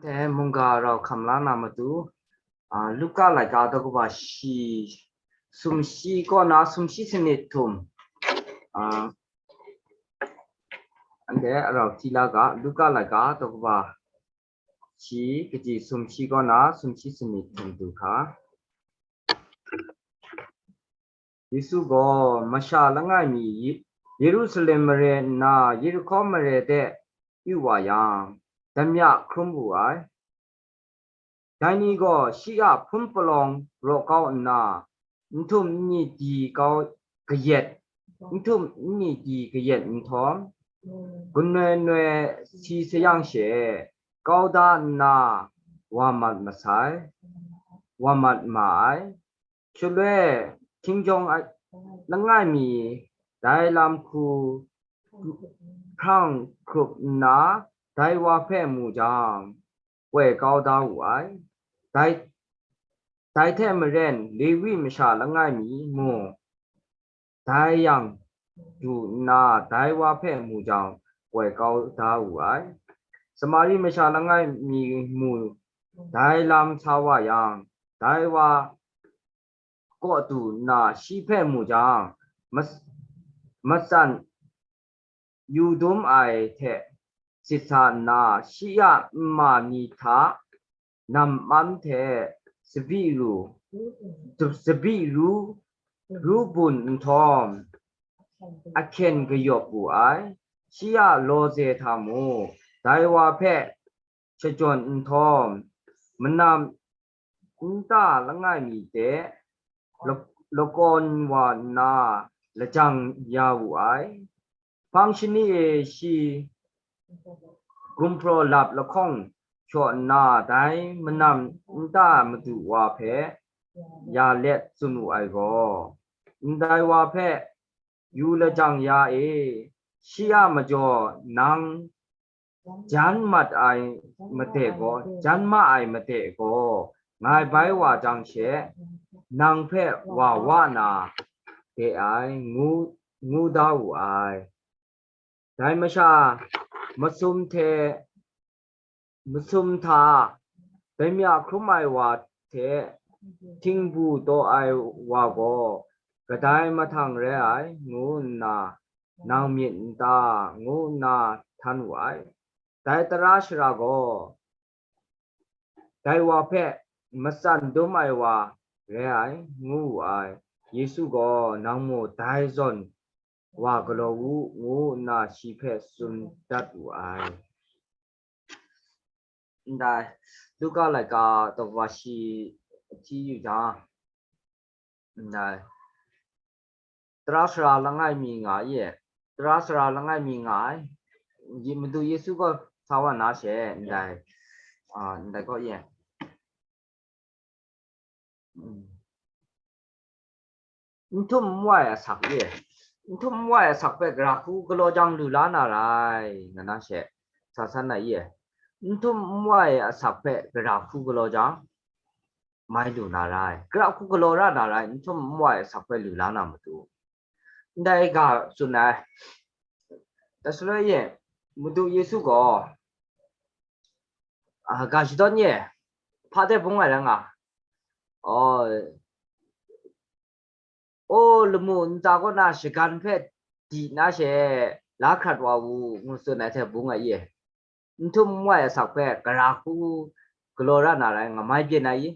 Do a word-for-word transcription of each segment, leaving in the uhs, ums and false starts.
Te mungga rau hkam la na matu, a, Luka laika daw kaba shi, sumshi kaw na sumshi sanit htum, a, anhte a rau hti la ga, Luka laika daw kaba shi, kaji sumshi kaw na sumshi sanit htum du hka. Yesu gaw masha langai mi Ye-, Yerusalem mare nna Yerihko mare de yu wa yang, damya hkrum wu ai. Dai ni gaw shi a hpun palawng raw kau nna, nhtum nni di kau kayat, nhtum nni di kayat nhtawm, gunoi noi si sayang she, kau da nna wa mat masai, wa mat ma ai. Shaloi, hkinjawng a langai mi dai lam hku hkrang hkrup nna, dai wa hpe mu jang, poi kau da wu ai. Dai, dai hte maren Lewi masha langai mi mung, dai yang du nna, dai wa hpe mu jang, poi kau da wu ai. Samari masha langai mi mung, dai lam sa wa yang, dai wa kaw du nna shi hpe mu jang, mas-, matsan yu dum ai hte sit sa nna, shi a nma ni hta nam mam hte tsabyi ru, tsabyi ru, ru bun nhtawm, ahkyen kayawp wu ai. Shi a lawze hta mung, dai wa hpe shajawn nhtawm, manam nta langai mi de la-, lakawn wa nna lajang ya wu ai. Hpang shani e shi gumhpraw lap lahkawng hkyaw nna, dai manam nta madu wa hpe ya let tsun wu ai gaw, ndai wa hpe, "Yu lajang ya e, shi a majaw nang jan mat ai made gaw, jan ma ai made gaw, ngai bai wa jang she, nang hpe wa wa na de ai," ngu, ngu da wu ai. Dai masha masum hte, masum hta damya hkrum ai wa hte htingbu taw ai wa gaw kadai mahtang rai ai, ngu nna nang myit n ta? Ngu nna htan wu ai. Dai tara shara gaw dai wa hpe matsan dum ai wa rai ai, ngu wu ai. Yesu gaw, "Nang mu dai zawn wa galaw u," ngu nna shi hpe tsun dat wu ai. Ndai, Luka laika daw kaba shi hti yu jang, ndai, tara sara langai mi nga ye, tara sara langai mi nga ai, Ye-, Madu Yesu gaw sa wa na she, ndai, a, ndai gaw ye. N htum n wai asak ye, n htum n wai asak hpe gara hku galaw jang lu la na rai, nga na she, sa san na ye. N htum n wai asak hpe gara hku galaw jang, mai lu na rai, gara hku galaw ra na rai, n htum n wai asak hpe lu la na matu. Ndai ga tsun ai. Tasaloi ye, Madu Yesu gaw, a, ga shadawn ye, hpa de bung ai rai nga. O, o, lamu nta kaw na shagan hpe di na she la hkrat wa u, ngu tsun ai hte bung ai ye. N htum n wai asak hpe gara hku galaw ra na rai, nga mai byin ai i?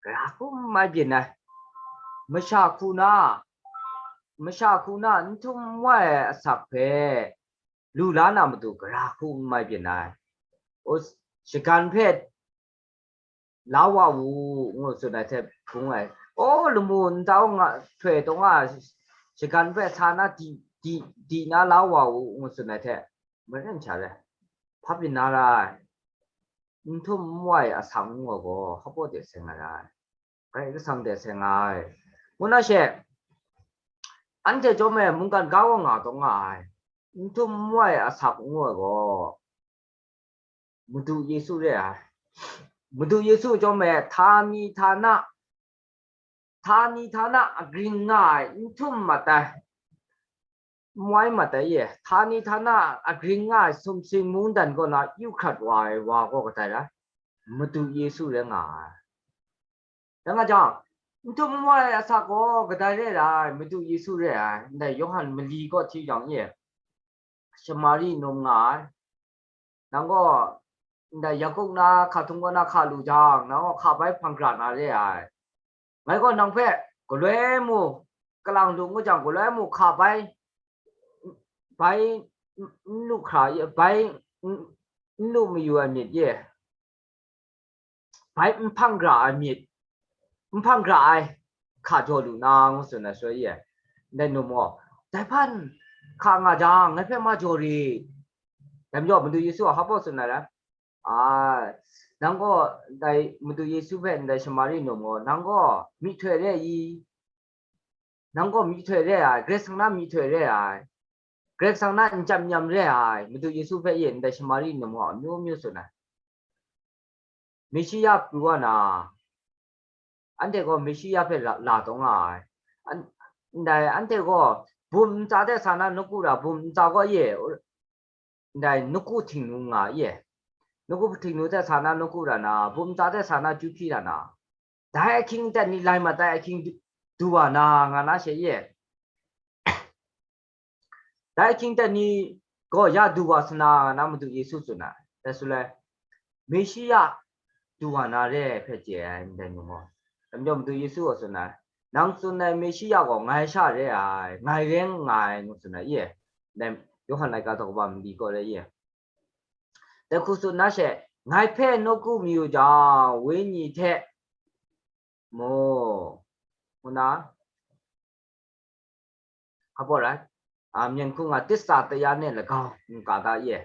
Gara hku n mai byin ai. Masha hku na, masha hku na n htum n wai asak hpe lu la na matu gara hku n mai byin ai. O, shagan hpe la wa u, ngu tsun ai hte bung ai. O, lamu nta nga, htoi taw nga, shagan hpe sa na di, di, di na la wa u, ngu tsun ai hte, maren sha re, hpa byin na ra ai. N htum n wai asak ngu ai gaw, hpa de seng ai rai. Karai Kasang de seng ai. Ngu na she, anhte chyawm e mungkan ga wa nga taw nga ai. N htum n wai asak ngu ai gaw, Madu Yesu re ai. Madu Yesu chyawm e htani htana, htani htana agring nga ai, n htum mat ai. N Mwai mat ai ye, htani htana agring nga ai sumsing mungdan kaw na yu hkrat wa ai wa gaw kadai rai? Madu Yesu rai nga ai. Dai nga jang, n htum n wa ai asak gaw kadai re ai? Madu Yesu re ai. Ndai Yawhan mali kaw hti jang ye, Shamari num nga ai. Nang gaw ndai Yakup na hka htung kaw na hka lu jang, nang gaw hka bai hpang gara na re ai. Ngai gaw nang hpe galoi mu, kalang lu ngu jang, galoi mu hka bai, bai n lu hkra, bai n lu mayu ai myit ye, bai n hpang gara ai myit, n hpang gara ai hka jaw lu na, ngu tsun ai shaloi ye, ndai num gaw, dai hpan hka nga jang, ngai hpe ma jaw rit. Dai majaw, Madu Yesu a hpa baw tsun ai rai. A, nang gaw dai Madu Yesu hpe ndai Shamari num gaw, nang gaw myihtoi re i? Nang gaw myihtoi re ai, Karai Kasang na myihtoi re ai, Karai Kasang na n chyam n yam re ai, Madu Yesu hpe ye ndai Shamari num gaw amyu myu tsun ai. Meshiya pru wa na, anhte gaw Meshiya hpe la, la taw nga ai. An-, ndai anhte gaw bum ntsa de sa na nawku ra, bum ntsa gaw ye, ndai nawku htingnu nga ye. Nawku htingnu de sa na nawku ra na, bum ntsa de sa na chyu hpyi ra na, dai ahkying aten ni lai mat ai ahkying du, du wa na, nga na she ye. Dai ahkying aten ni gaw ya du wa sa na, nga na Madu Yesu tsun ai. Dai shaloi, Meshiya du wa na re hpe chye ai ndai num gaw. Dai majaw Madu Yesu gaw tsun ai, nang tsun ai Meshiya gaw ngai sha re ai, ngai re nga ai, ngu tsun ai ye. Dai Yawhan laika daw kaba mali kaw re ye. Dai hku tsun na she, ngai hpe nawku mayu jang, wenyi hte mu, ngu na, hpa baw rai, a, myen hku nga titsa taya ne lagau, n ka da ye,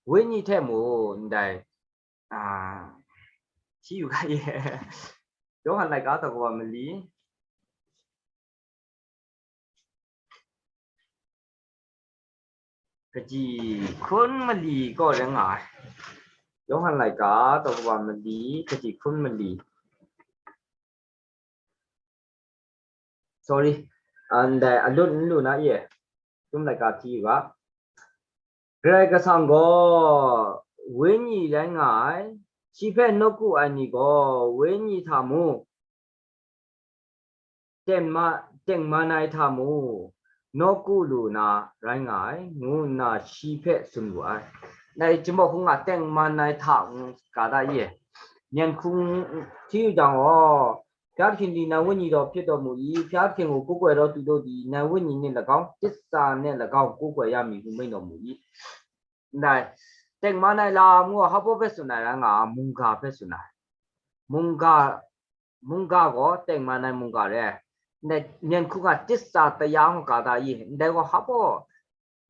wenyi hte mu, ndai, a, hti yu ga ye. Yawhan laika daw kaba mali, kaji hkun mali kaw rai nga ai. Yawhan laika daw kaba mali, kaji hkun mali. Sorry, ndai alut n lu na ye, Chyum laika hti yu ga. Karai Kasang gaw wenyi rai nga ai, shi hpe nawku ai ni gaw wenyi hta mu, tengman ai hta mu, nawku lu na rai nga ai, ngu nna shi hpe tsun wu ai. Dai chyum hku nga tengman ai hta ngu ka da ye, myen hku hti yu jang gaw, Hpya Hpyin di nan wenyi daw hpyit daw mu i, Hpya Hpyin gaw ku koi daw tu daw di, nan wenyi ni lagau, titsa ni lagau, ku koi ya mi ngu mai daw mu i. Ndai, tengman ai lam ngu hpa baw hpe tsun ai rai nga, mungga hpe tsun ai. Mungga, mungga gaw tengman ai mungga re ai. Ndai, myen hku nga titsa taya ngu ka da i, ndai gaw hpa baw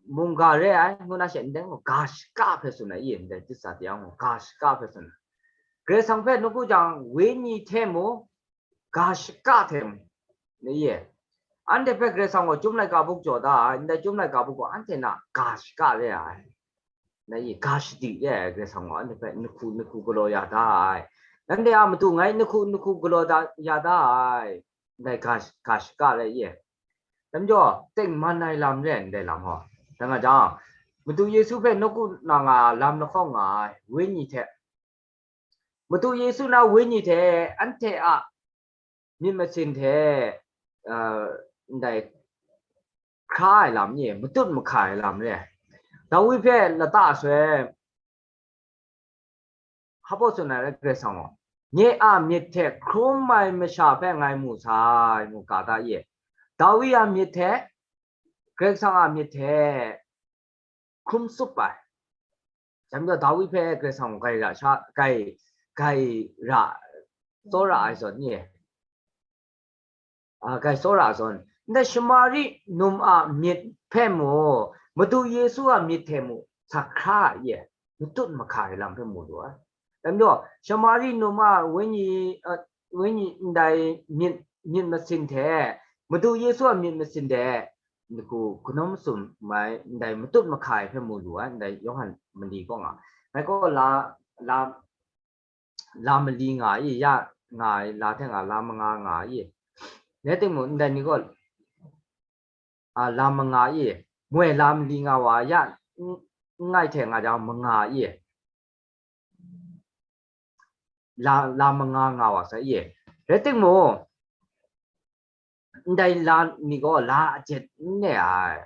mungga re ai, ngu na she, ndai gaw ga shaka hpe tsun ai i, ndai titsa taya ngu ga shaka hpe tsun ai. Karai Kasang hpe nawku jang, wenyi hte mu, ga shaka hte mu, na ye. Anhte hpe Karai Kasang gaw Chyum laika buk jaw da ai, ndai Chyum laika buk gaw anhte na ga shaka re ai. Na ye, ga shadi re ai Karai Kasang gaw anhte hpe nhku nhku galaw ya da ai. Nanhte a matu ngai nhku nhku galaw da, ya da ai. Ndai ga, ga shaka re ye. Dai majaw, tengman ai lam re ai ndai lam gaw. Dai nga jang, Madu Yesu hpe nawku na nga lam lahkawng nga ai, wenyi hte, Madu Yesu na wenyi hte anhte a myit masin hte, a, ndai hkra ai lam ni, matut mahka ai lam re ai. Dawi hpe lata soi, hpa baw tsun ai rai Karai Kasang gaw, nye a myit hte hkrum ai masha hpe ngai mu sai, ngu ka da ye. Dawi a myit hte, Karai Kasang a myit hte hkrum tsup ai. Dai majaw Dawi hpe Karai Kasang gaw grai ra sha, grai, grai ra, tsawra ai zawn ni? A, grai tsawra ai zawn. Ndai Shamari num a myit hpe mu, Madu Yesu a myit hte mu, sa hkra ai, matut mahka ai lam hpe mu lu ai. Dai majaw, Shamari num a wenyi, a, wenyi ndai myit, myit masin hte, Madu Yesu a myit masin hte, nhku kanum sum mai ndai matut mahka ai hpe mu lu ai, ndai Yawhan mali kaw nga. Ngai gaw la, la, la mali nga i, ya nga ai, la hte nga la manga nga i. Rai timung, ndai ni gaw, a, la manga i, moi lam li nga wa ya, n-, n ngai hte nga jang manga i, la, la manga nga wa sa i. Rai timung, ndai la ni gaw la ajet n ne ai,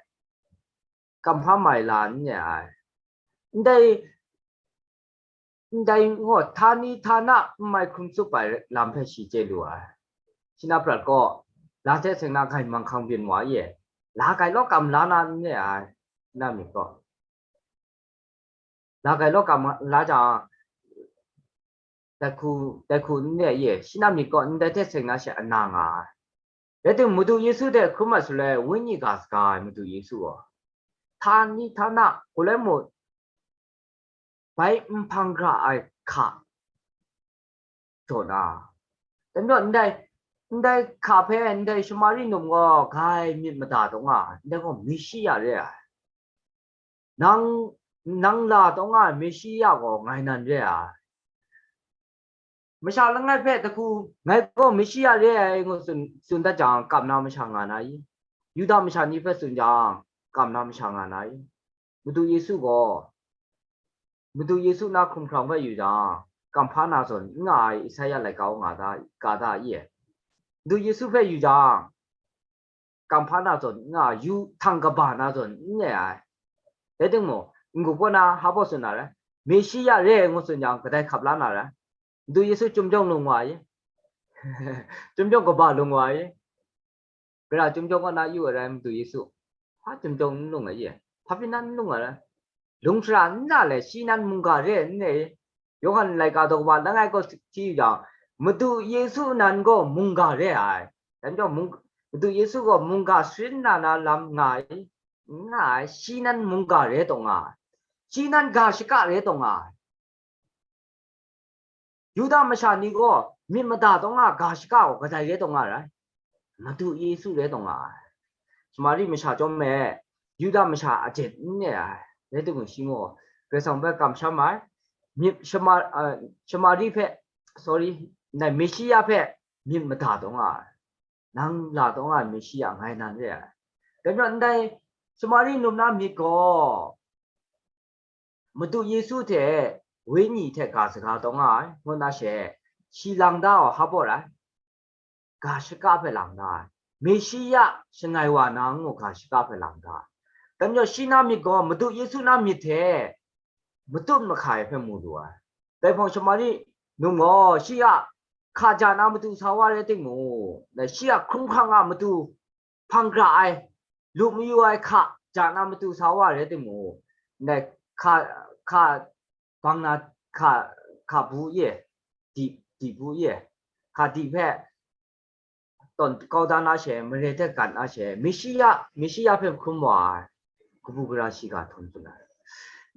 kamhpa mai la n ne ai, ndai, ndai gaw htani htana n mai hkrum tsup ai lam hpe shi chye lu ai. Shi na prat gaw, la hte seng na gaimang hkang byin wa i, la gai law kam la na n ne ai, na myit gaw. La gai law kam la jang, dai hku, dai hku n ne ye, shi na myit gaw ndai hte seng na she ana nga ai. Rai timung, Madu Yesu hte hkrum ai shaloi, Wenyi ga saga ai Madu Yesu gaw, htani htana, galoi mung, bai nhpang gara ai hka jaw na, dai majaw ndai, ndai hka hpe ndai Shamari num gaw gai myit mada taw nga ai, ndai gaw Meshiya re ai. Nang, nang la taw nga ai Meshiya gaw ngai nan re ai. Masha langai hpe dahku, ngai gaw Meshiya re ai ngu tsun, tsun dat jang, kam na masha nga na i? Yuda masha ni hpe tsun jang, kam na masha nga na i? Madu Yesu gaw, Madu Yesu na hkumhkrang hpe yu jang, kamhpa na zawn n nga ai Isaya laika u nga da, ga da i? Madu Yesu hpe yu jang, kamhpa na zawn n nga ai, yu htang kaba na zawn n ne ai. Rai timung, n-gu kaw na hpa baw tsun na rai, Meshiya re ai ngu tsun jang, kadai hkap la na rai? Madu Yesu chyum jawng lung wa i? Chyum jawng kaba lung wa i? Gara chyum jawng kaw na yu ai rai Madu Yesu? Hpa chyum jawng n lung ai i? Hpa pyi nan n lung ai rai? Lung sara n na le, shi nan mungga re ai n ne i? Yawhan laika daw kaba langai kaw hti yu jang, Madu Yesu nan gaw mungga re ai. Dai majaw mung-, Madu Yesu gaw mungga sharin na na lam nga ai, n nga ai, shi nan mungga re taw nga ai. Shi nan ga shaka re taw nga ai. Yuda masha ni gaw myit mada taw nga ai ga shaka gaw kadai re taw nga ai rai? Madu Yesu re taw nga ai. Shamari masha chyawm me, Yuda masha ajet n ne ai, rai timung, shi gaw Karai Kasang hpe kamsham ai, myit Shama-, a, Shamari hpe, sorry, ndai Meshiya hpe myit mada taw nga ai. Nang la taw nga ai Meshiya ngai nan re ai. Dai majaw ndai Shamari num na myit gaw, Madu Yesu hte Wenyi hte ga saga taw nga ai, ngu na she, shi lang da ai hpa baw rai? Ga shaka hpe lang da ai. Meshiya shangai wa na ngu ga shaka hpe lang da ai. Dai majaw shi na myit gaw Madu Yesu na myit hte matut mahkai hpe mu lu ai. Dai hpang Shamari num gaw shi a hka ja na matu sa wa rai timung, dai shi a hkrum hkrang a matu hpang gara ai, lu mayu ai hka ja na matu sa wa rai timung, ndai hka, hka bang na hka, hka bu e, di, di bu e, hka di hpe tawn kau da na she, mare hte gat na she, Meshiya, Meshiya hpe hkrum wa ai, kabu gara shiga htawn tsun ai.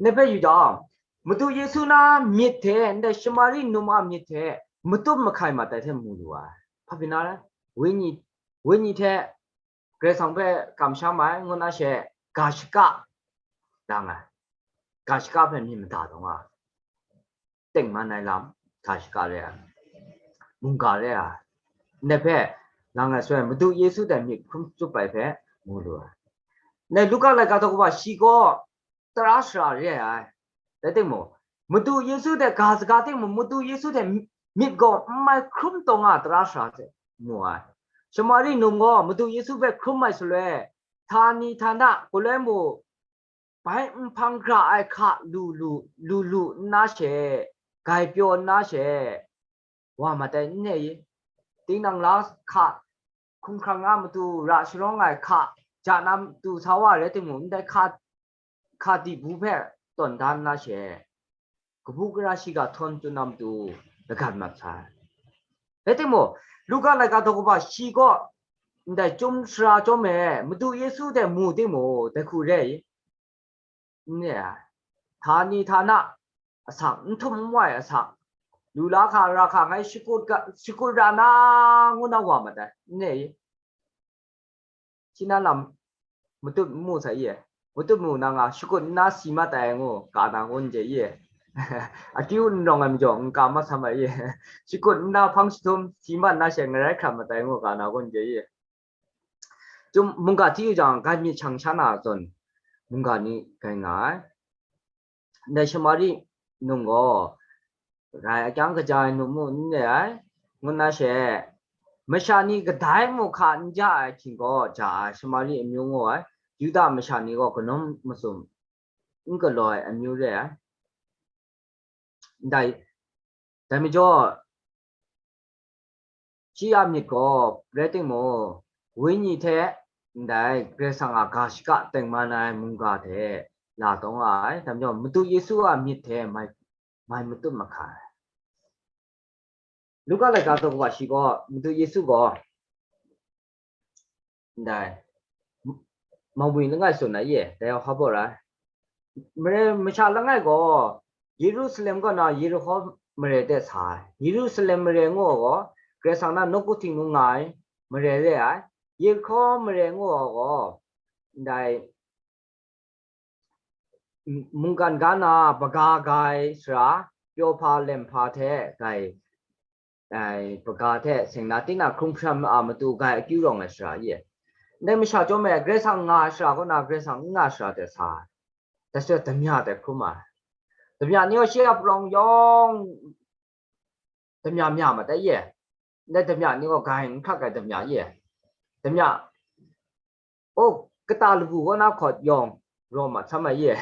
Ndai hpe yu jang, Madu Yesu na myit hte, ndai Shamari num a myit hte, matut mahkai mat ai hte mu lu ai. Hpa pyi na rai? Wenyi, Wenyi hte Karai Kasang hpe kamsham ai, ngu na she, ga shaka lang ai. Ga shaka hpe myit mada taw nga ai. Tengman ai lam, ga shaka re ai, mungga re ai, ndai hpe lang ai shaloi, Madu Yesu dai myit hkrum tsup ai hpe mu lu ai. Ndai Luka laika daw kaba shi gaw tara shara re ai. Rai timung, Madu Yesu hte ga saga timung, Madu Yesu hte myit gaw n mai hkrum taw nga ai tara shara hte mu ai. Shamari num gaw Madu Yesu hpe hkrum ai shaloi, htani htana, galoi mung, bai nhpang gara ai hka lu lu, lu lu nna she, gai pyaw nna she, wa mat ai n ne i? Tinang la hka, hkrum hkrang a matu ra sharawng ai hka ja na matu sa wa rai timung, ndai hka, hka di bu hpe tawn da nna she, kabu gara shiga htawn tsun na matu lagat mat sai. Rai timung, Luka laika daw kaba shi gaw ndai chyum sara chyawm e Madu Yesu hte mu timung, dai hku re i? N re ai. Htani htana asak, n htum n wai asak, lu la hka, ra hka, ngai shakut ga, shakut ra na, ngu na wa mat ai, n re i? Shi na lam matut n mu sai i? Matut mu na nga, shakut nna si mat ai ngu, ka na ngun je i? Akyu n rawng ai majaw, n ka masam ai i? Shakut nna hpang jahtum si mat na she, ngarai hkrat mat ai ngu, ka na ngun je i? Chyum mungga hti yu jang, gai myit shang sha na zawn, mungga ni gai nga ai. Ndai Shamari nung gaw, rai akyang kaja ai nu mu n re ai, ngu na she, masha ni kadai mu hka n ja ai hkying gaw ja ai, Shamari amyu ngu ai, Yuda masha ni gaw kanum masum n galaw ai amyu re ai. Ndai, dai majaw, shi a myit gaw, rai timung, Wenyi hte ndai Karai Kasang a ga shaka tengman ai mungga hte la taw nga ai. Dai majaw, Madu Yesu a myit hte mai, mai matut mahka ai. Luka laika daw kaba shi gaw, Madu Yesu gaw, ndai, Mawmwi langai tsun ai ye, dai hpa baw ra ai. Mare masha langai gaw, Yerusalem kaw na Yerihko mare de sa ai. Yerusalem mare ngu ai gaw, Karai Kasang na nawku htingnu nga ai mare re ai. Yerihko mare ngu ai gaw, ndai, mungkan ga na baga gai sara, pyaw hpa lem hpa hte gai, ai, baga hte seng na, tinang hkrung hpram a matu gai akyu rawng ai sara ye. Ndai masha chyawm e, Karai Kasang nga ai sara kaw na, Karai Kasang n nga ai sara hte sa ai. Dai sha damya hte hkrum ai. Damya ni gaw shi a palawng yawng damya mya mat ai ye. Ndai damya ni gaw gai n hkrak ai damya ye. Damya, oh, kata labu kaw na hkawt yawng raw mat sam ai ye.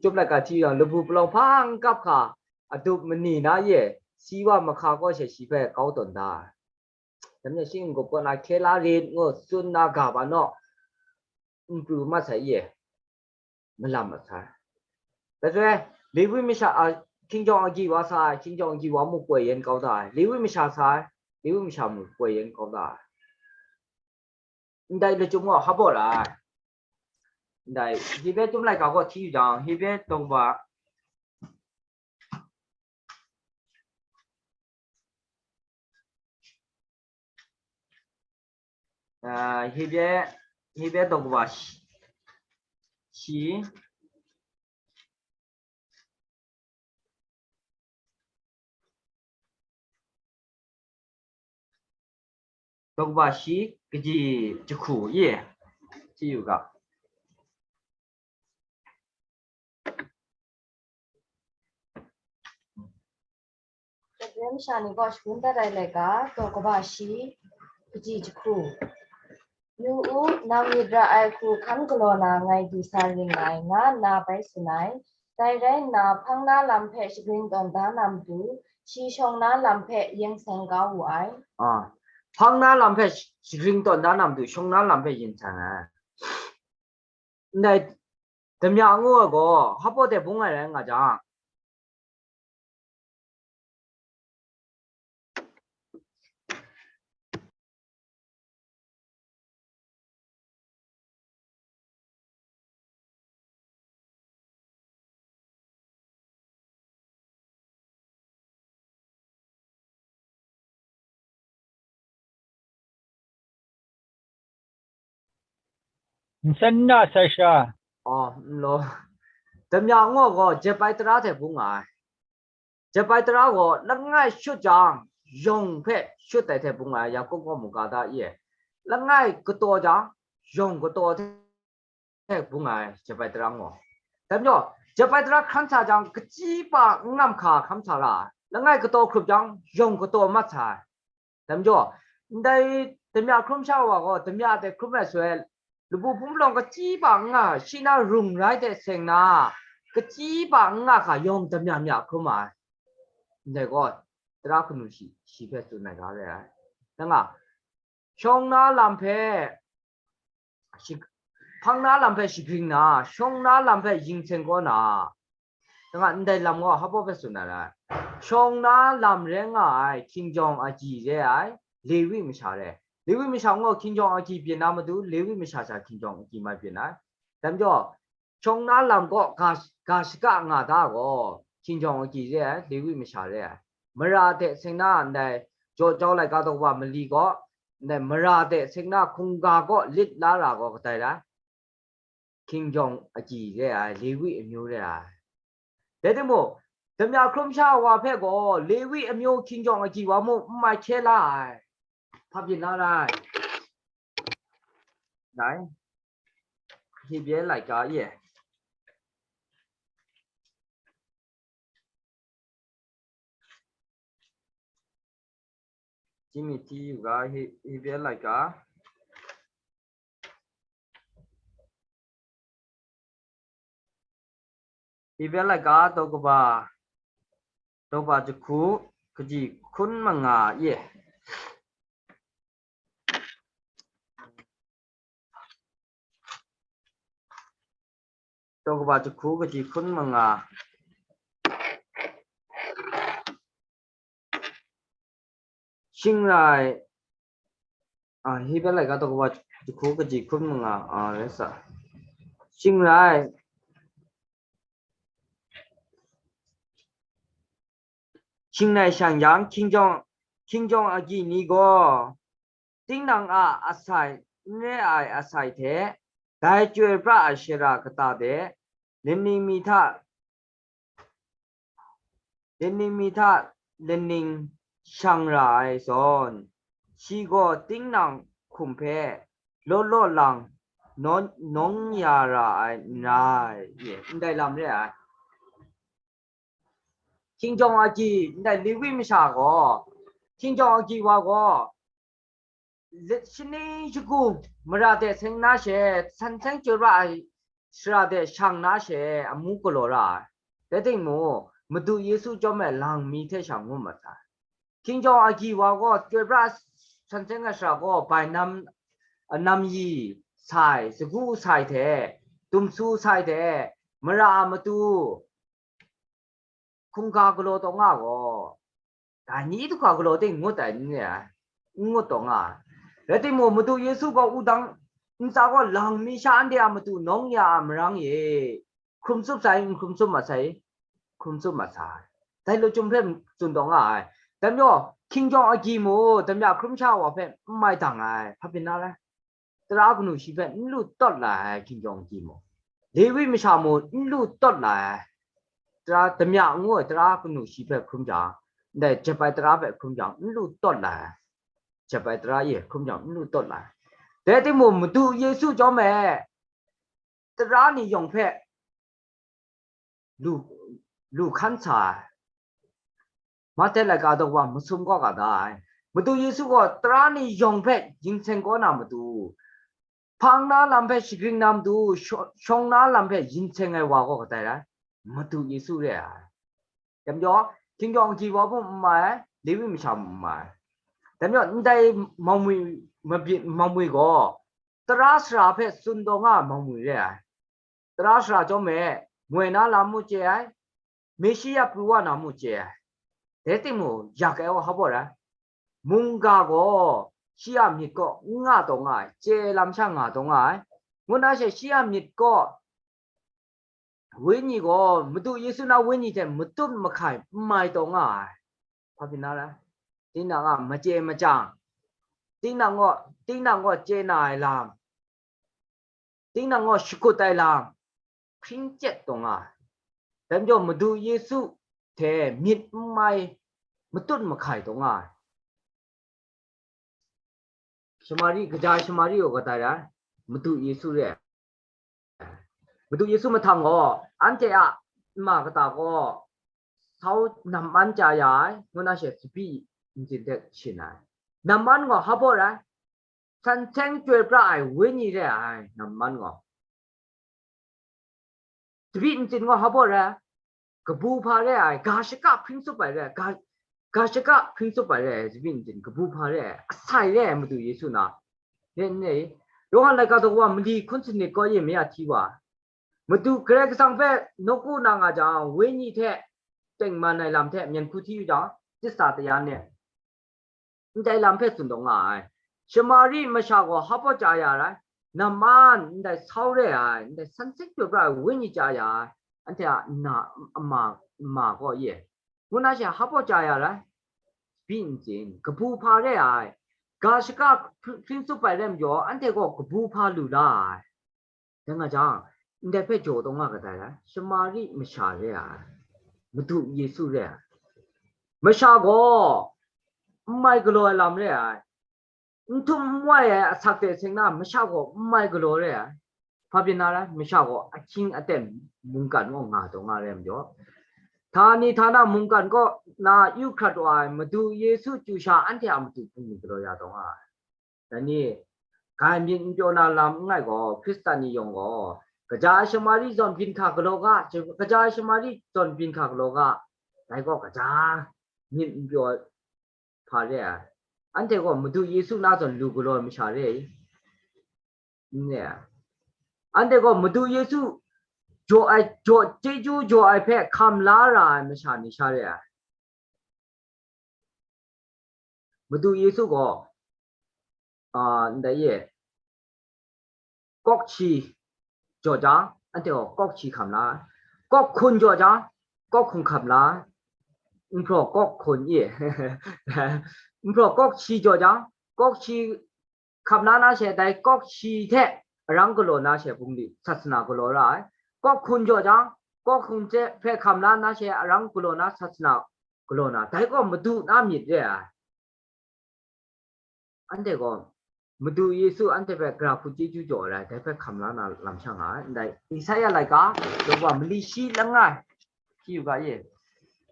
Chyum laika hti yang, labu palawng hpa n kap hka, adup mani na ye, si wa mahka kaw she shi hpe kau tawn da ai. Dai majaw shi n-gup kaw na hkye la rit ngu tsun na ga ba naw, n pru mat sai ye, malam mat sai. Dai hte, Lewi masha a, hkinjawng agyi wa sa ai, hkinjawng agyi wa muk poi yen kau da ai, Lewi masha sa ai, Lewi masha muk poi yen kau da ai. Ndai lachyum gaw hpa baw ra ai. Ndai, Hebre Chyum laika gaw hti yu jang, Hebre daw kaba, ah, Hebre, Hebre daw kaba shi, shi, daw kaba shi kaji jahku ye, hti yu ga. Hebre masha ni gaw shagun dat ai laika, daw kaba shi kaji jahku. Yu u, nang myit ra ai hku hkan galaw na ngai du sa ring ngai, nga nna bai tsun ai. Dai rai nna, hpang na lam hpe shagrin tawn da na matu, shi shawng na lam hpe yin seng kau wu ai. Ah, hpang na lam hpe shagrin tawn da na matu, shawng na lam hpe yin seng ai. Ndai damya ngu ai gaw, hpa baw de bung ai rai nga jang, Nsen na sai sha. Oh, n law. Damya ngu gaw, jep ai tara hte bung nga ai. Jep ai tara gaw, langai shut jang, yawng hpe shut ai hte bung nga ai, Yaku gaw mu ga da i e. Langai kataw jang, yawng kataw hte bung nga ai, jep ai tara gaw. Dai majaw, jep ai tara hkran sa jang, kachyi pa n ngam hka hkam sa ra ai. Langai kataw hkrup jang, yawng kataw mat sa ai. Dai majaw, ndai damya hkrum sha wa gaw, damya hte hkrum ai soi, labu hpung palawng kachyi pa n nga, shi na rung rai hte seng na, kachyi pa n nga hka yawng damya mya hkrum ai. Ndai gaw, tara hkanu shi, shi hpe tsun ai ga re ai. Nang a, shawng na lam hpe, shi-, hpang na lam hpe shagring na, shawng na lam hpe yin seng kau na, nang a ndai lam gaw hpa baw hpe tsun na ra ai. Shawng na lam rai nga ai, hkinjawng agyi re ai, Lewi masha re. Lewi masha gaw hkinjawng agyi byin na matu, Lewi masha sha hkinjawng agyi mai byin ai. Dai majaw, shawng na lam gaw ga, ga shaka nga da gaw, hkinjawng agyi re ai, Lewi masha re ai. Mara hte seng na ndai jaw jau laika daw kaba mali gaw, ndai mara hte seng na hkungga gaw lit la ra gaw kadai rai? Hkinjawng agyi re ai, Lewi amyu re ai. Dai timung, damya hkrum sha wa hpe gaw, Lewi amyu hkinjawng agyi wa mung n mai hkye la ai. Hpa byin na rai? Dai. Hebre laika e. Timothy u ga Hebre laika. Hebre laika daw kaba, daw kaba jahku kaji hkun manga e. Daw kaba jahku kaji hkun manga. Shing rai, a, Hebre laika daw kaba jahku kaji hkun manga, a, rai sa. Shing rai, shing rai shang yang, hkinjawng, hkinjawng agyi ni gaw, tinang a asai, n re ai asai hte, dai chyoi pra ai shara kata de, laning mi hta, laning mi hta laning shang ra ai zawn, shi gaw tinang hkum hpe law law lang nawng, nawng ya ra ai n rai, ye, ndai lam re ai. Hkinjawng agyi, ndai Lewi masha gaw, hkinjawng agyi wa gaw, lit shaning shagu mara de seng na she, san seng chyoi pra ai shara de shang na she, amu galaw ra ai. Rai timung, Madu Yesu chyawm ai lang mi hte sha ngu mat sai. Hkinjawng agyi wa gaw, chyoi pra san seng ai shara gaw, bai nam, nam yi sai, sagu sai hte, dumsu sai hte, mara a matu, hkungga galaw taw nga gaw, dai ni du hkra galaw ting ngut ai n re ai, n ngut taw nga ai. Rai timung, Madu Yesu gaw wudang ntsa gaw lang mi sha anhte a matu nawng ya a marang e, hkrum tsup sai, n hkrum tsup mat sai, hkrum tsup mat sai. Dai lachyum hpe tsun taw nga ai. Dai majaw, hkinjawng agyi mu, damya hkrum sha wa hpe n mai dang ai, hpa byin na rai. Tara kanu shi hpe n lu tawt la ai hkinjawng agyi mu, Lewi masha mu n lu tawt la ai, tara damya ngu ai tara kanu shi hpe hkrum jang, ndai jep ai tara hpe hkrum jang n lu tawt la ai, jep ai tara e hkrum jang n lu tawt la ai. Dai timung, Madu Yesu chyawm e tara ni yawng hpe lu, lu hkan sa ai. Mahte laika daw wa masum kaw ga da ai. Madu Yesu gaw tara ni yawng hpe yin seng kaw na matu, hpang na lam hpe shagring na matu, shaw-, shawng na lam hpe yin seng ai wa gaw kadai rai? Madu Yesu re ai. Dai majaw, hkinjawng agyi wa mung n mai, Lewi masha mung n mai. Dai majaw, ndai maumwi, mabyin, maumwi gaw, tara sara hpe tsun taw nga ai maumwi re ai. Tara sara chyawm e, moi na lam mu chye ai, Meshiya pru wa na mu chye ai. Dai timung, yak ai wa hpa baw rai? Mungga gaw shi a myit kaw n nga taw nga ai, chye lam sha nga taw nga ai. Ngu na she, shi a myit kaw, Wenyi gaw Madu Yesu na Wenyi hte matut mahkai n mai taw nga ai. Hpa byin na rai? Tinang a machye machyang, tinang gaw, tinang gaw chye na ai lam, tinang gaw shakut ai lam, hpring chyet taw nga ai. Dai majaw, Madu Yesu hte myit n mai, matut mahkai taw nga ai. Shamari, kaja Shamari gaw kadai rai? Madu Yesu re ai. Madu Yesu mahtang gaw, anhte a nma kata gaw, sau namman chya ya ai, ngu na she tsabyi ntsin hte shin ai. Namman gaw hpa baw rai? San seng chyoi pra ai wenyi re ai, namman gaw. Tsabyi ntsin gaw hpa baw rai? Kabu hpa re ai, ga shaka hpring tsup ai re ai, ga, ga shaka hpring tsup ai re ai, tsabyi ntsin kabu hpa re ai, asai re ai Madu Yesu na. Nen ne, Yawhan laika daw wa mali hkun sanit kaw e, maya hti wa, Madu Karai Kasang hpe nawku na nga jang, wenyi hte tengman ai lam hte myen hku hti yu jang, tisa taya ne, ndai lam hpe tsun taw nga ai. Shamari masha gaw hpa baw chya ya rai? Namman, ndai sau re ai, ndai san seng chyoi pra ai wenyi chya ya ai, anhte a nna, ama, nma gaw ye, ngu na she hpa baw chya ya rai? Tsabyi ntsin, kabu hpa re ai, ga shaka hpring tsup ai rai majaw, anhte gaw kabu hpa lu la ai. Dai nga jang, ndai hpe jaw taw nga kadai rai? Shamari masha re ai, Madu Yesu re ai. Masha gaw n mai galaw ai lam re ai. N htum n wai ai asak hte seng na masha gaw n mai galaw re ai. Hpa byin na rai, masha gaw ahkying aten mungkan gaw nga taw nga rai majaw, htani htana mungkan kaw na yu hkrat wa ai Madu Yesu chyu sha anhte a matu hpung ni galaw ya taw nga ai. Dai ni, grai myit n pyaw na lam n ngai gaw, Hkristan ni yawng gaw, kaja ai shamari zawn byin hka galaw ga, kaja ai shamari zawn byin hka galaw ga, dai gaw kaja myit n pyaw hpa re ai. Anhte gaw Madu Yesu na zawn lu galaw ai masha re ai. N re ai. Anhte gaw Madu Yesu jaw ai, jaw, chyeju jaw ai hpe hkam la ra ai masha ni sha re ai. Madu Yesu gaw, a, ndai e, kawk shi jaw jang, anhte gaw kawk shi hkam la ai. Kawk hkun jaw jang, kawk hkun hkam la ai. Nhpraw kawk hkun e, nhpraw kawk shi jaw jang, kawk shi hkam la na she, dai kawk shi hte arang galaw na she bungli sasana galaw ra ai. Kawk hkun jaw jang, kawk hkun hte hpe hkam la na she arang galaw na sasana galaw na, dai gaw Madu na myit re ai. Anhte gaw Madu Yesu anhte hpe gara hku chyeju jaw ai, dai hpe hkam la na lam sha nga ai. Ndai Isaya laika, daw wa mali shi langai, hti yu ga ye,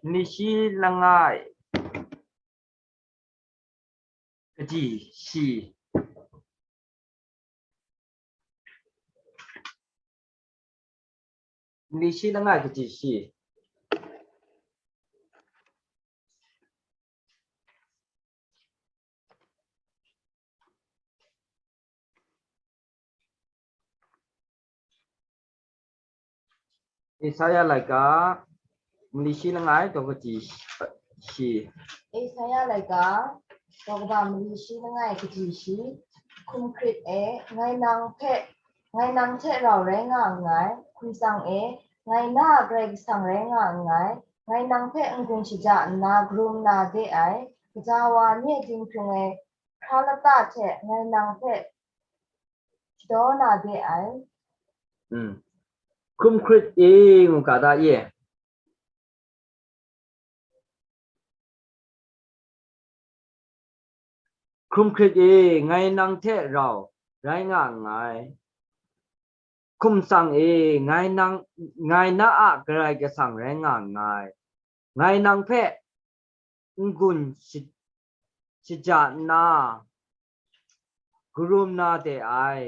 mali shi langai, kaji shi. Mali shi langai kaji shi. Isaya laika, mali shi langai, daw kaji shi. Isaya laika, daw kaba mali shi langai kaji shi. Hkum hkrit e, ngai nang hpe, ngai nang hte rau rai nga nngai. Hkum tsang e, ngai na a Karai Kasang rai nga nngai. Ngai nang hpe n-gun shaja nna karum na de ai. Kaja wa nye dinghpring ai hkra lata hte ngai nang hpe shadaw na de ai. Mm. Hkum hkrit e ngu ga da ye. Hkum hkrit e, ngai nang hte rau rai nga nngai. Hkum tsang e, ngai nang, ngai na a Karai Kasang rai nga nngai. Ngai nang hpe n-gun shi-, shaja nna, karum na de ai.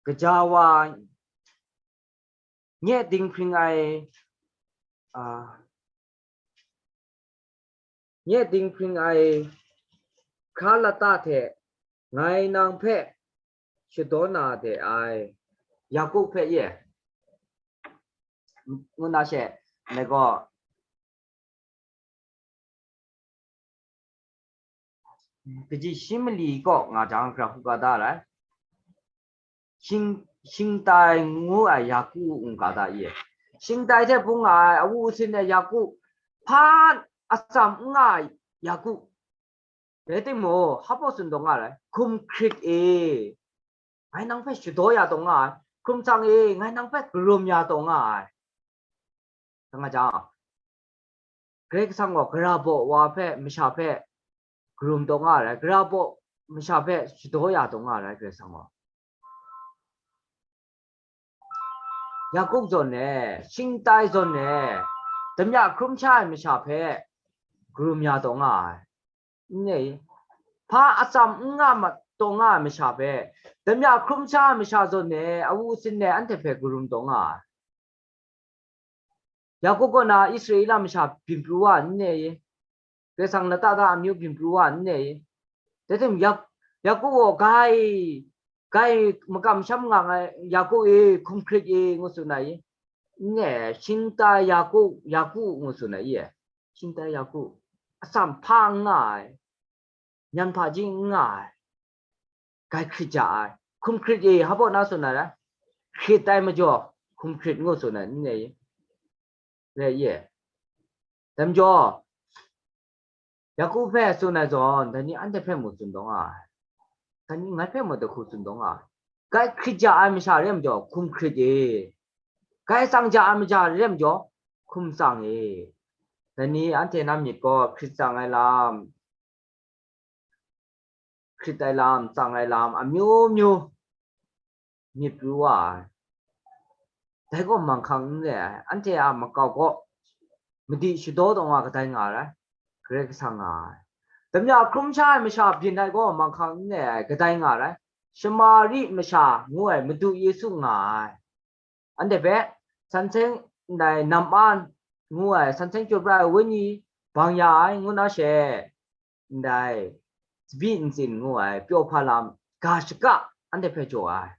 Kaja wa nye dinghpring ai, a, nye dinghpring ai hkra lata hte ngai nang hpe shadaw na de ai. Yaku hpe ye, ngu na she, ngai gaw, kaji shi mali kaw nga jang, gara hku ga da rai. Shing, shingtai ngu ai Yaku ngu ga da ye. Shingtai hte bung nga ai awu asin ai Yaku, hpa atsam n nga ai Yaku. Rai timung, hpa baw tsun taw nga rai, hkum hkrit e, ngai nang hpe shadaw ya taw nga ai. Hkum tsang e, ngai nang hpe karum ya taw nga ai. Dang nga jang, Karai Kasang gaw gara baw wa hpe, masha hpe karum taw nga ai, gara baw masha hpe shadaw ya taw nga ai Karai Kasang gaw. Yaku zawn e, shingtai zawn e, damya hkrum sha ai masha hpe karum ya taw nga ai. N re i? Hpa atsam n nga ma, taw nga ai masha hpe, damya hkrum sha ai masha zawn e, awu asin e, anhte hpe karum taw nga ai. Yaku kaw na Israela masha byin pru wa n re i? Karai Kasang lata da amyu byin pru wa n re i? Dai tim Yak-, Yaku gaw, grai, grai makam masham nga ai, Yaku e, hkum hkrit e, ngu tsun ai i? N re, shingtai Yaku, Yaku ngu tsun ai i? Shingtai Yaku, atsam hpa n nga ai, nyan hpaji n nga ai, grai hkrit ja ai. Hkum hkrit e, hpa baw na tsun ai rai? Hkrit ai majaw, hkum hkrit ngu tsun ai, n re i? Re ye. Dai majaw, Yaku hpe tsun ai zawn, dai ni anhte hpe mung tsun taw nga ai. Dai ni ngai hpe mung dai hku tsun taw nga ai. Grai hkrit ja ai masha re majaw, hkum hkrit e. Grai tsang ja ai masha re majaw, hkum tsang e. Dai ni anhte na myit gaw hkrit tsang ai lam, hkrit ai lam, tsang ai lam, amyu myu myit pru wa ai. Dai gaw manghkang n re ai, anhte a makau gaw madi shadaw taw nga kadai nga ai, Karai Kasang nga ai. Damya hkrum sha ai masha byin ai gaw manghkang n re ai, kadai nga ai, Shamari masha ngu ai Madu Yesu nga ai. Anhte hpe, san seng ndai nam a ngu ai, san seng chyoi pra ai wenyi bang ya ai ngu na she, ndai tsabyi ntsin ngu ai pyaw hpa lam ga shaka anhte hpe jaw ai.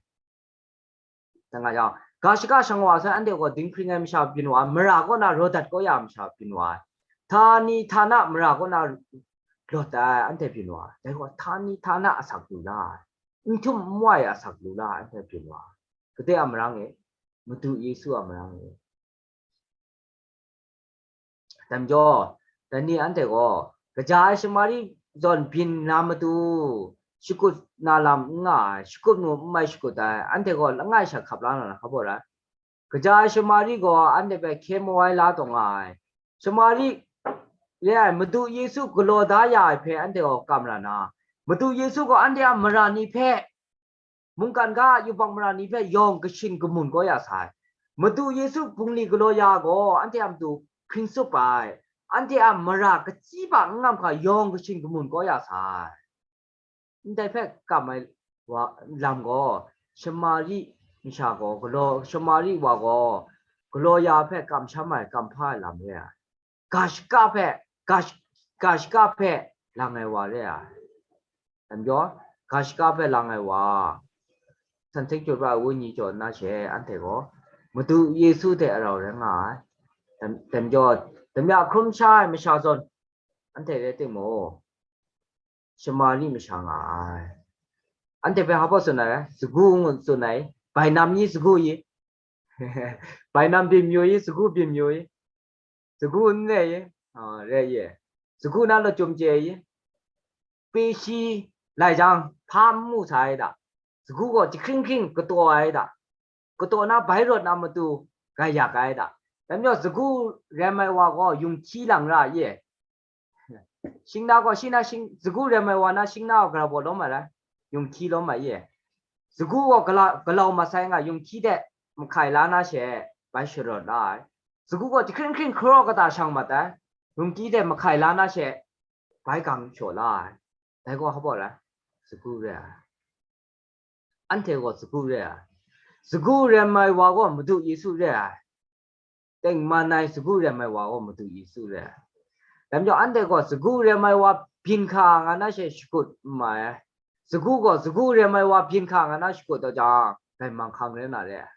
Dang nga yang, ga shaka shang wa sai, anhte gaw dinghpring ai masha byin wa ai, mara kaw na raw dat kau ya ai masha byin wa ai, htani htana mara kaw na lawt ai anhte byin wa ai, dai gaw htani htana asak lu la ai, n htum n wai asak lu la ai anhte byin wa ai. Gade a marang e, Madu Yesu a marang e. Dai majaw, dai ni anhte gaw, kaja ai Shamari zawn byin na matu, shakut na lam n nga ai, shakut mu n mai shakut ai, anhte gaw langai sha hkap la na hkap gaw rai. Kaja ai Shamari gaw anhte hpe hkye mawai la taw nga ai. Shamari re ai Madu Yesu galaw da ya ai hpe anhte gaw kam ra na, Madu Yesu gaw anhte a mara ni hpe, mungkan ga a yubak mara ni hpe yawng kashin kamun kau ya sai. Madu Yesu bungli galaw ya gaw, anhte a matu hkring tsup ai, anhte a mara kachyi pa n ngam hkra yawng kashin kamun kau ya sai. Ndai hpe kam ai wa, lam gaw, Shamari masha gaw galaw, Shamari wa gaw galaw ya hpe kamsham ai, kam hpa ai lam re ai. Ga shaka hpe, ga sh-, ga shaka hpe lang ai wa re ai. Dai majaw, ga shaka hpe lang ai wa, san seng chyoi pra ai wenyi jaw nna she, anhte gaw Madu Yesu hte arau rai nga ai. Dai, dai majaw, damya hkrum sha ai masha zawn, anhte rai timung, Shamari masha nga ai. Anhte hpe hpa tsun ai, sagu ngu tsun ai, bainam ni sagu i, bainam byin mayu i, sagu byin mayu i, sagu n re i, a, re i, sagu na lachyum chye i, pe shi lai jang, hpa n mu sa ai da, sagu gaw jahkring hkring kataw ai da, kataw na bai rawt na matu grai yak ai da. Dai majaw, sagu rem ai wa gaw yung hkyi lang ra i, shingna gaw, shi na shing, sagu rem ai wa na shingna gaw gara baw lawm ai rai, yung hkyi lawm ai i. Sagu gaw gala-, galau masai nga, yung hkyi de mahkai la na she, bai sharawt la ai. Sagu gaw jahkring hkring hkaraw kata shang mat ai, yung hkyi de mahkai la na she, bai gang shaw la ai. Dai gaw hpa rai, sagu re ai. Anhte gaw sagu re ai. Sagu rem ai wa gaw Madu Yesu re ai. Tengman ai sagu rem ai wa gaw Madu Yesu re ai. Dai majaw, anhte gaw sagu rem ai wa byin hka nga na she shakut n mai ai. Sagu gaw sagu rem ai wa byin hka nga na shakut taw jang, dai manghkang rai na re ai.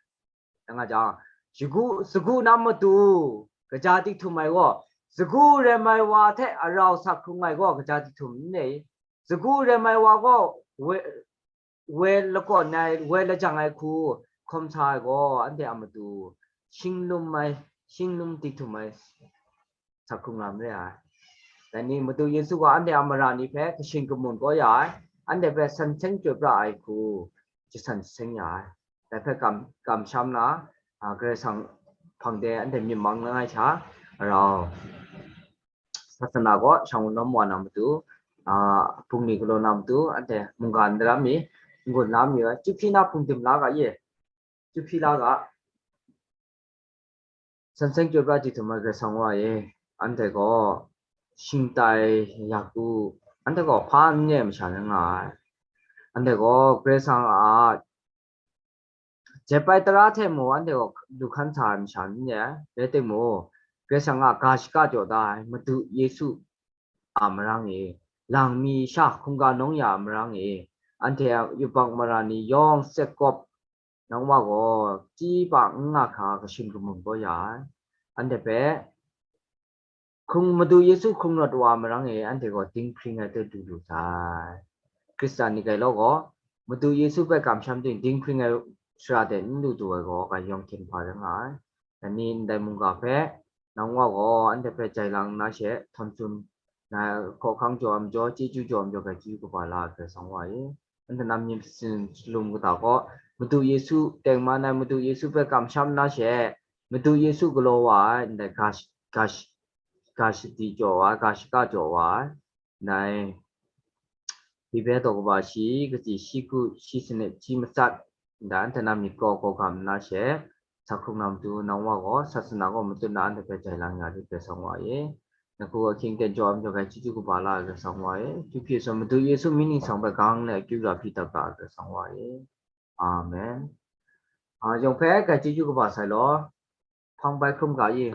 Dai nga jang, sagu, sagu na matu kaja tik htum ai gaw, sagu rem ai wa hte arau sak hkrung ai gaw kaja tik htum n re i? Sagu rem ai wa gaw, we, we lakawn ai, we lajang ai hku hkawm sa ai gaw, anhte a matu shinglum ai, shinglum tik htum ai sak hkrung lam re ai. Dai ni Madu Yesu gaw anhte a mara ni hpe kashin kamun kau ya ai, anhte hpe san seng chyoi pra ai hku jasan seng ya ai. Dai hpe kam, kamsham na, a, Karai Kasang hpang de anhte myit mang langai sha, arau sasana gaw shang lawm wa na matu, a, bungli galaw na matu, anhte mungga ndaram mi, n-gun la mi, chyuhpyi na hpungdim la ga ye, chyuhpyi la ga. San seng chyoi pra di htum ai Karai Kasang wa e, anhte gaw shingtai yak u, anhte gaw hpa n re ai masha rai nga ai. Anhte gaw Karai Kasang a jep ai tara hte mung anhte gaw du hkan sa ai masha n re ai, rai timung, Karai Kasang a ga shaka jaw da ai Madu Yesu a marang e, lang mi sha hkungga nawng ya a marang e, anhte a yubak mara ni yawng sekawp, nang wa gaw chyi pa n nga hkra kashin kamun kau ya ai. Anhte hpe hkrung, Madu Yesu hkrung rawt wa marang e, anhte gaw dinghpring ai hte du lu sai. Hkristan ni grai law gaw, Madu Yesu hpe kamsham ting dinghpring ai sara de n du du ai gaw, grai yawng hten hpa rai nga ai. Dai ni ndai mungga hpe, nang wa gaw anhte hpe jai lang nna she, htawn tsun na hkawhkang jaw ai majaw, chyeju jaw ai majaw, grai chyeju kaba la ai Karai Kasang wa e. Anhte na myit masin shalum kata gaw, Madu Yesu, tengman ai Madu Yesu hpe kamsham na she, Madu Yesu galaw wa ai, ndai ga sh-, ga sh-, ga shadi jaw wa ai, ga shaka jaw wa ai, ndai Hpibe daw kaba shi, kaji shi ku, shi sanit, shi matsat, Ndai anhte na myit kaw kaw gam nna she, sa hkrung na matu nang Wa gaw, sasana gaw matut na anhte hpe jai lang ya rit Karai Kasang Wa e. Nang hku ahkying ten jaw ai majaw gai chyeju kaba la ai Karai Kasang Wa e. Chyu hpyi asan Madu Yesu mying ningsang hpe gang le akyu ra hpyi dat ga ai Karai Kasang Wa e. Amen. A, yawng hpe gai chyeju kaba sai law. Hpang bai hkrum ga i.